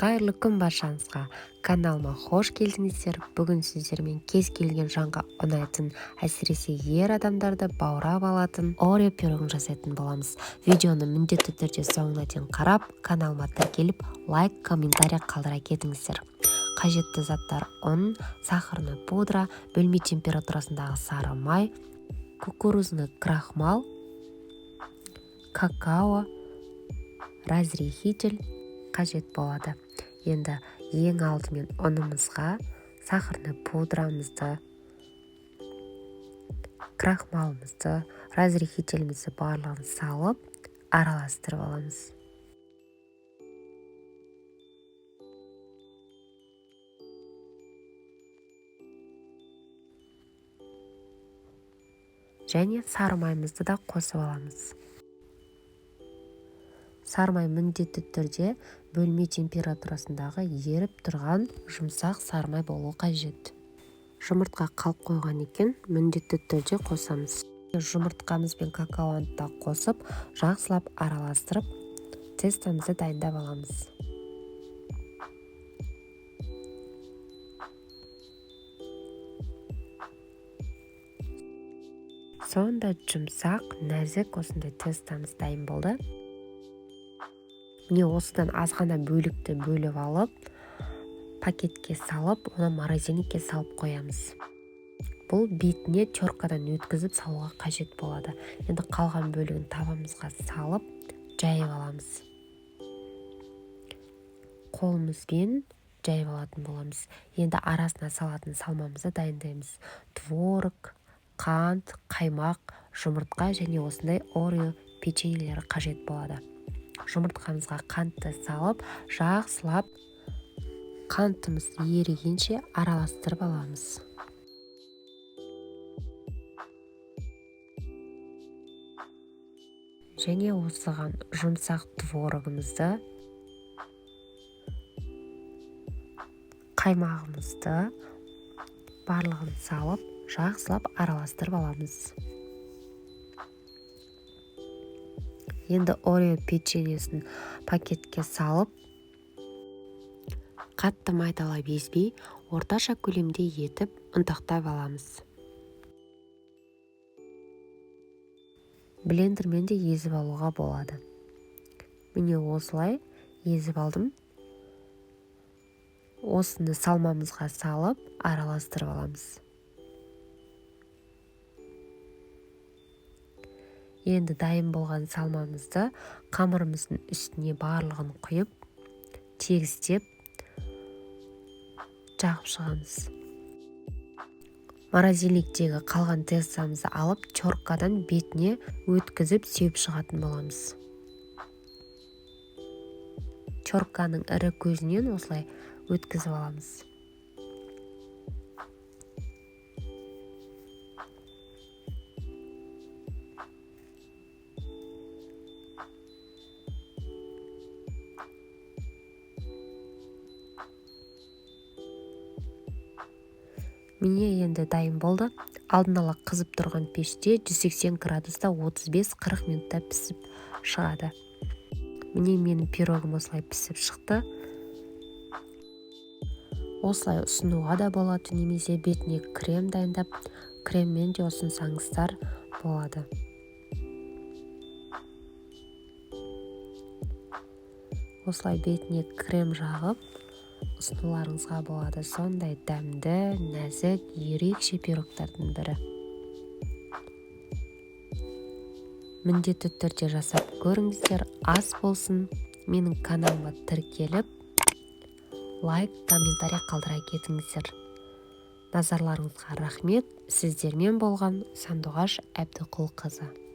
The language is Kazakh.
Қайырлы күн баршаңызға! Каналыма қош келдіңіздер. Бүгін сіздермен кез келген жанға ұнайтын, әсіресе ер адамдарды баурап алатын Орео пирогын жасайтын боламыз. Видеоны міндетті түрде соңына дейін қарап, каналыма тіркеліп, лайк, комментарий қалдыра кетіңіздер. Қажетті заттар: ұн, сахарный пудра, бөлме температурасындағы сары май, кукурузный крахмал, какао, разрыхлитель қажет болады. Енді ең алдымен ұнымызға сахарный пудрамызды, крахмалымызды, разрыхлителімізді барлығын салып, араластырып аламыз. Және сары майымызды да қосып аламыз. Сары май міндетті түрде бөлме температурасындағы еріп тұрған жұмсақ сары май болуы қажет. Жұмыртқа қалып қойған екен, міндетті түрде қосамыз. Жұмыртқамыз бен какаоны да қосып, жақсылап араластырып, тестомызды дайындап аламыз. Сонда жұмсақ, нәзік осындай тестомыз дайын болды. Міне, осыдан аз ғана бөлікті бөліп алып, пакетке салып, оны морозильникке салып қоямыз. Бұл бетіне теркадан өткізіп салуға қажет болады. Енді қалған бөлігін табамызға салып, жайып аламыз. Қолымызбен жайып алатын боламыз. Енді арасына салатын салмамызды дайындаймыз. Творог, қант, қаймақ, жұмыртқа және осындай Орео печеньелері қажет болады. Жұмыртқамызға қантты салып, жақсылап қантымыз ерігенше араластырып аламыз. Және осыған жұмсақ творогымызды, қаймағымызды барлығын салып, жақсылап араластырып аламыз. Енді Орео печеньесін пакетке салып, қатты майдалап езбей, орташа көлемде етіп ұнтақтап аламыз. Блендермен де езіп алуға болады. Міне, осылай езіп алдым. Осыны салмамызға салып, араластырып аламыз. Енді дайын болған салмамызды қамырымыздың үстіне барлығын құйып, тегістеп жағып шығамыз. Морозильниктегі қалған тестамызды алып, теркадан бетіне өткізіп сеуіп шығатын боламыз. Терканың ірі көзінен осылай өткізіп аламыз. Міне, енді дайын болды. Алдын ала қызып тұрған пеште 180 градуста 35-40 минутта пісіп шығады. Міне, менің пирогым осылай пісіп шықты. Осылай ұсынуға да болады, немесе бетіне крем дайындап, креммен де ұсынсаңыздар болады. Осылай бетіне крем жағып ұсынуларыңызға болады. Сондай дәмді, нәзік, ерекше пирогтардың бірі. Міндетті түрде жасап көріңіздер. Ас болсын. Менің каналыма тіркеліп, лайк, комментарий қалдыра кетіңіздер. Назарларыңызға рахмет. Сіздермен болған Сандуғаш Әбдіқұлқызы.